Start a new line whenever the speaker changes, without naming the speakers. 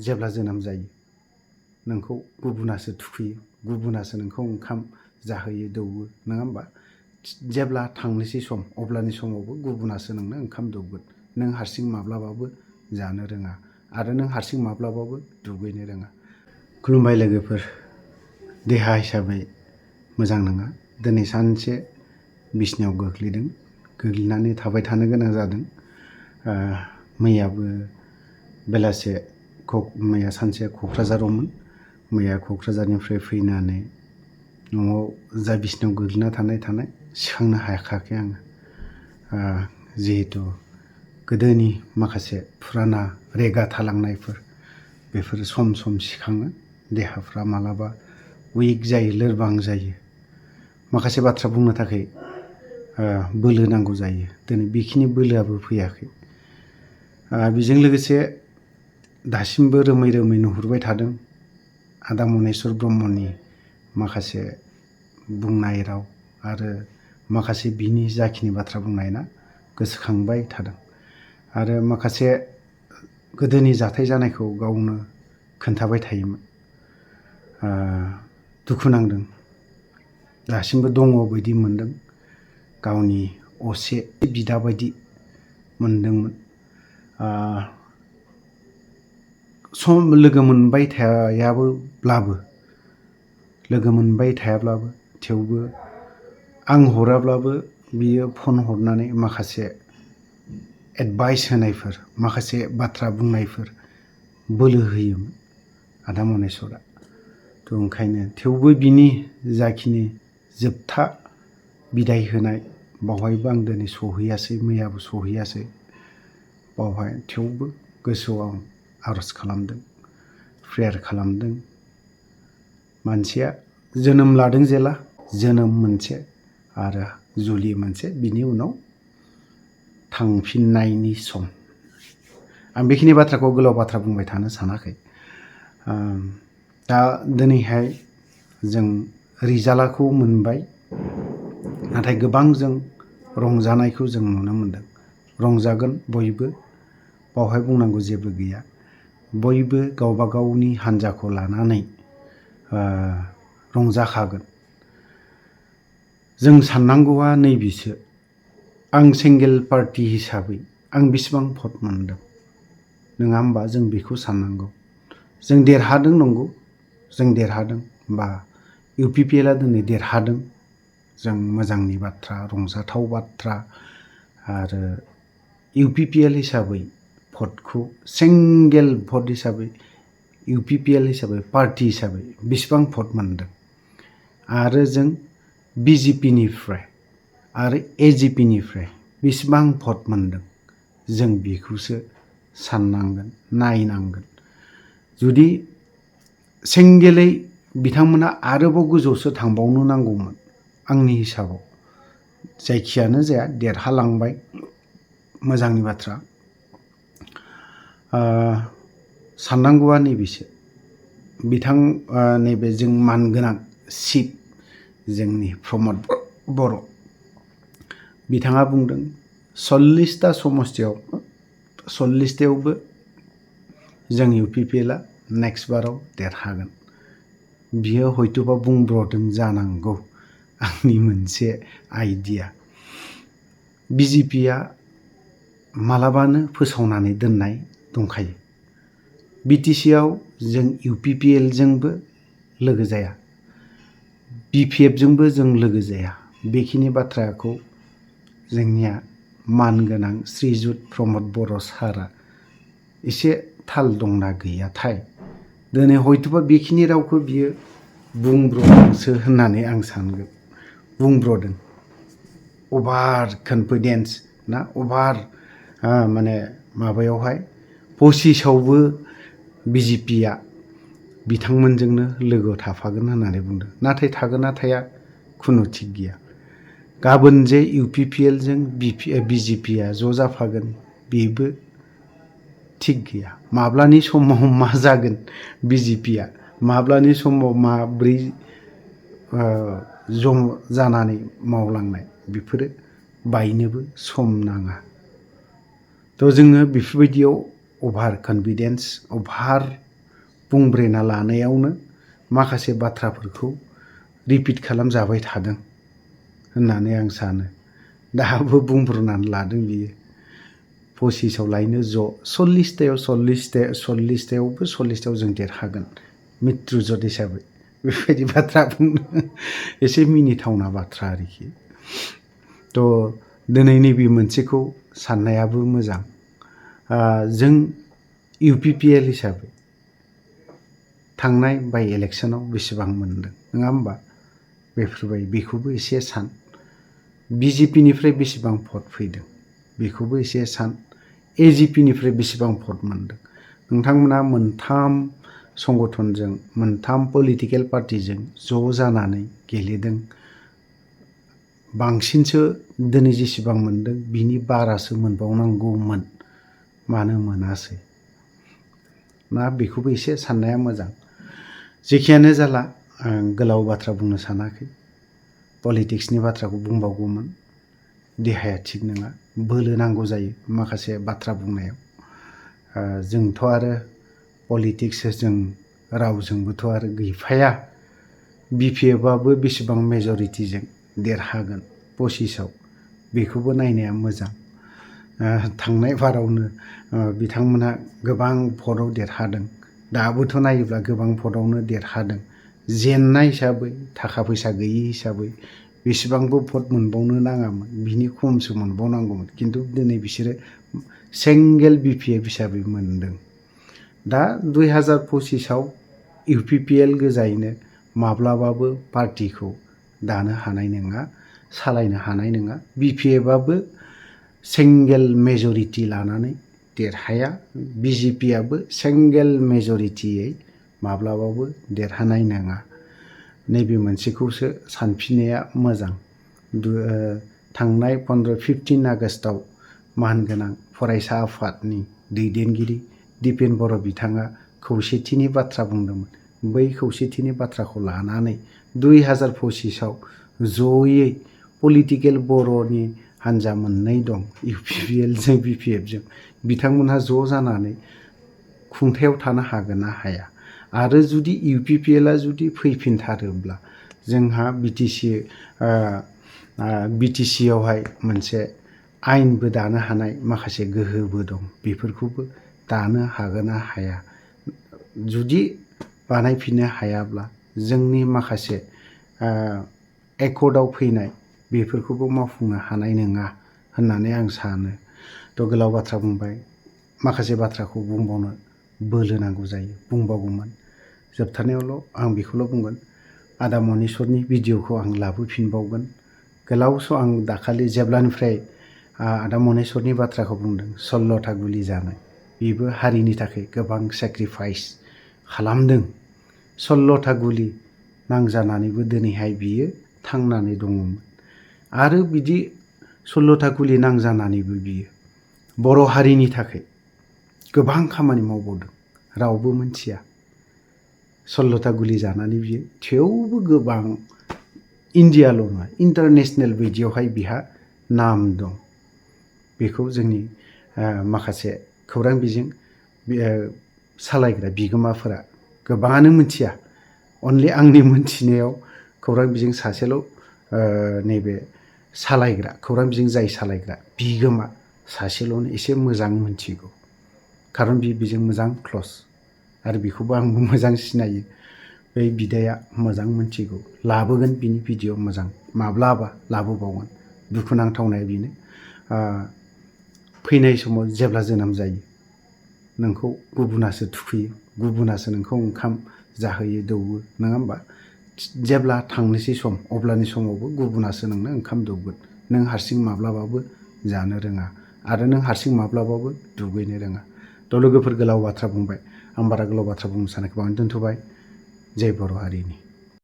जेब्ला जोनोम जायो नोंखौ गुबुनासो थुखैयो, गुबुनासो नोंखौ ओंखाम जाहोयो दौवो, नङा होमबा? जेब्ला थांनोसै सम अब्लानि समावबो गुबुनासो नोंनो ओंखाम दौगोन। नों हारसिं माब्लाबाबो जानो रोङा आरो नों हारसिं माब्लाबाबो दुगैनो रोङा। खुलुमबाय लोगोफोर, देहा हिसाबै मोजां नङा। दिनै सानसे बिसनायाव गोग्लैनानै थाबाय थानो गोनां जादों। मैयाबो बेलासे मैया सानसे क'क्राझारावमोन। मैया क'क्राझारनिफ्राय फैनानै न'आव जा बिसनायाव गोग्लैना थानाय सिखांनो हायाखै आङो। जिहेथु गोदोनि माखासे फुराना रेगा थालांनायफोर बेफोरो सम सम सिखाङो। देहाफ्रा मालाबा उइक जायो, लोरबां जायो। माखासे बाथ्रा बुंनो थाखाय बोलो नांगौ जायो। दिनै बेखिनि बोलोआबो फैयाखै। बेजों लोगोसे दासिमबो रोमै नुहुरबाय थादों आदा मनेस्वर ब्रह्मनि माखासे बुंनाय राव आरो माखासे बिनि जाखिनि बाथ्रा बुंनाय ना, गोसोखांबाय थादों। आरो माखासे गोदोनि जाथाय जानायखौ गावनो खोन्थाबाय थायोमोन। दुखु नांदों, दासिमबो दङ बायदि मोनदों। गावनि असे बिदा बायदि मोनदोंमोन। सम लोगो मोनबाय थायाब्लाबो थेवबो आं हराब्लाबो बियो फन हरनानै माखासे एडभाइस होनायफोर, माखासे बाथ्रा बुंनायफोर बोलो होयोमोन आदा मनेस्वरा। थ' ओंखायनो थेवबो बिनि जाखिनि जोबथा बिदाय होनाय बावहायबो आं दिनै सहैयासै, मैयाबो सहैयासै बावहाय। थेवबो गोसोआव आं आर'ज खालामदों, प्रेयार खालामदों। मानसिया जोनोम लादों जेला, जोनोम मोनसे आरो जुलि मोनसे, बिनि उनाव थांफिननायनि सम। आं बेखिनि बाथ्राखौ गोलाव बाथ्रा बुंबाय थानो सानाखै। दा दिनैहाय जों रिजाल्टखौ मोनबाय, नाथाय गोबां जों रंजानायखौ जों नुनो मोनदों। रंजागोन बयबो, बावहाय बुंनांगौ जेबो गैया। बयबो गावबा गावनि हान्जाखौ लानानै रंजाखागोन। जों साननांगौआ नैबेसो, आं सिंगेल पार्टि हिसाबै आं बेसेबां भट मोनदों, नङा होमबा? जों बेखौ साननांगौ। जों देरहादों, नंगौ, जों देरहादों, बा UPPLआ दिनै देरहादों। जों मोजांनि बाथ्रा, रंजाथाव बाथ्रा। आरो UPPL हिसाबै भटखौ सिंगेल भट हिसाबै, UPPL हिसाबै, पार्टि हिसाबै बेसेबां भट मोनदों, आरो जों BJPनिफ्राय आरो AJPनिफ्राय बेसेबां भट मोनदों, जों बेखौसो साननांगोन, नायनांगोन। जुदि सिंगेलै बिथांमोना आरोबाव गोजौसो थांबावनो नांगौमोन आंनि हिसाबाव। जायखियानो जाया, देरहालांबाय, मोजांनि बाथ्रा। साननांगौआ नैबेसो, नैबे जों मानगोनां चिफ जोंनि प्रमद बर', बिथाङा बुंदों 40टा समस्तियाव 40टायावबो जों UPPLआ नेक्स्ट बाराव देरहागोन। बियो हयथ'बा बुंब्र'दों जानांगौ, आंनि मोनसे आइडिया। BJPआ मालाबानो फोसावनानै दोननाय दंखायो। BTCआव जों UPPLजोंबो लोगो जाया, BPFजोंबो जों लोगो जाया। बेखिनि बाथ्राखौ जोंनिया मानगोनां श्रीजुत प्रमद बर' सारआ एसे थाल दंना गैयाथाय, दिनै हयथ'बा बेखिनि रावखौ बियो बुंब्र'दोंसो होननानै आं सानगोन। बुंब्र'दों, अभार कनफिडेन्स ना, अभार माने माबायावहाय 25आवबो BJPआ बिथांमोनजोंनो लोगोआव थाफागोन होननानै बुंदों। नाथाय थागोन ना थाया खुनु थिग गैया। गाबोन जे UPPLजों BJPआ ज' जाफागोन, बेबो थिग गैया। माब्लानि समाव मा जागोन BJPआ, माब्लानि समाव माब्रै ज' जानानै मावलांनाय, बेफोरो बायनोबो सम नाङा। थ' जोङो बेफोरबायदियाव अभार कनफिडेन्स, अभार बुंब्रेना लानायावनो माखासे बाथ्राफोरखौ रिपिट खालामजाबाय थादों होननानै आं सानो। दाबो बुंब्रुनानै लादों बियो। 25आव लायनो ज' 40थायावबो 40थायाव जों देरहागोन मित्रजोत हिसाबै बेबायदि बाथ्रा बुंनो एसे मिनिथावना बाथ्रा आरोखि। थ' दिनै नैबे मोनसेखौ साननायाबो मोजां। जों UPPL हिसाबै थांनाय बाइ इलेक्सनाव बेसेबां मोनदों नङा होमबा? बेखौबो एसे सान। BJPनिफ्राय बेसेबां भट फैदों बेखौबो एसे सान। AGPनिफ्राय बेसेबां भट मोनदों। नोंथांमोना मोनथाम संगठनजों मोनथाम पलिटिकेल पार्टिजों ज' जानानै गेलेदों। बांसिनसो दिनै जेसेबां मोनदों बिनि बारासो मोनबावनांगौमोन। मानो मोनासै? ना बेखौबो एसे साननाया मोजां। जेखियानो जाला आं गोलाव बाथ्रा बुंनो सानाखै। पलिटिक्सनि बाथ्राखौ बुंबावगौमोन। देहाया थिग नङा। बोलो नांगौ जायो माखासे बाथ्रा बुंनायाव। जोंथ' आरो पलिटिक्सजों रावजोंबोथ' आरो गैफाया। BPFआबो बेसेबां मेजरिटिजों देरहागोन 25आव बेखौबो नायनाया मोजां। थांनाय बारावनो बिथांमोनहा गोबां भटआव देरहादों। दाबोथ' नायोब्ला गोबां भटआवनो देरहादों। जेननाय हिसाबै थाखा फैसा गैयि हिसाबै बेसेबांबो भट मोनबावनो नाङामोन। बिनि खमसो मोनबावनांगौमोन। खिन्थु दिनै बिसोरो सिंगेल BPF हिसाबै मोनदों। दा 2025आव UPPL गोजायैनो माब्लाबाबो पार्टिखौ दानो हानाय नङा, सालायनो हानाय नङा। BPFआबो सिंगेल मेजरिटि लानानै देरहाया। BJPआबो सिंगेल मेजरिटियै माब्लाबाबो देरहानाय नङा। नैबे मोनसेखौसो सानफिननाया मोजां। थांनाय 15 आगस्टआव मानगोनां फरायसा आफादनि दैदेनगिरि दिपेन बर' बिथाङा खौसेथिनि बाथ्रा बुंदोंमोन। बै खौसेथिनि बाथ्राखौ लानानै 2025आव जयै पलिटिकेल बर'नि हान्जा मोननै दं UPPLजों BPFजों। बिथांमोनहा ज' जानानै खुंथायाव थानो हागोन ना हाया? आरो जुदि UPPLआ जुदि फैफिनथारोब्ला जोंहा BTCआवहाय मोनसे आयेनबो दानो हानाय माखासे गोहोबो दं। बेफोरखौबो दानो हागोन ना हाया? जुदि बानायफिननो हायाब्ला जोंनि माखासे एकर्डआव फैनाय बेफोरखौबो मावफुंनो हानाय नङा होननानै आं सानो। थ' गोलाव बाथ्रा बुंबाय। माखासे बाथ्राखौ बुंबावनो बोलो नांगौ जायो। बुंबावगौमोन। जोबथारनायावल' आं बेखौल' बुंगोन। आदा मनिस्वरनि भिडिअखौ आं लाबोफिनबावगोन। गोलावसो आं दाखालि जेब्लानिफ्राय आदा मनिस्वरनि बाथ्राखौ बुंदों 16था गुलि जानाय। बेबो हारिनि थाखाय गोबां सेक्रिफाइस खालामदों। 16था गुलि नांजानानैबो दिनैहाय बियो थांनानै दङमोन। आरो बिदि 16था गुलि नांजानानैबो बियो बर' हारिनि थाखाय गोबां खामानि मावबावदों। रावबो मिथिया। 16था गुलि जानानै बियो थेवबो गोबां इन्डियाल' नङा इन्टारनेसनेल बायदियावहाय बिहा नाम दं। बेखौ जोंनि माखासे खौरां बिजों सालायग्रा बिगोमाफोरा गोबाङानो मिथिया। अनलि आंनि मोनथिनायाव खौरां बिजों सासेल' नैबे सालायग्रा खौरां बिजों जाय सालायग्रा बिगोमा सासेल'नो एसे मोजां मिथिगौ। खारन बिजों मोजां क्लस आरो बेखौबो आंबो मोजां सिनायो। बै बिदाया मोजां मिथिगौ। लाबोगोन बिनि भिडिअ मोजां माब्लाबा लाबोबावगोन। दुखुनांथावनाया बेनो फैनाय समाव जेब्ला जोनोम जायो नोंखौ गुबुनासो थुखैयो, गुबुनासो नोंखौ ओंखाम जाहोयो दौवो नङा होमबा? जेब्ला थांनोसै सम अब्लानि समावबो गुबुनासो नोंनो ओंखाम दौगोन। नों हारसिं माब्लाबाबो जानो रोङा आरो नों हारसिं माब्लाबाबो दुगैनो रोङा। थ' लोगोफोर गोलाव बाथ्रा बुंबाय। आं बारा गोलाव बाथ्रा बुंनो सानाखै बावनो दोनथ'बाय। जय बर' हारिनि।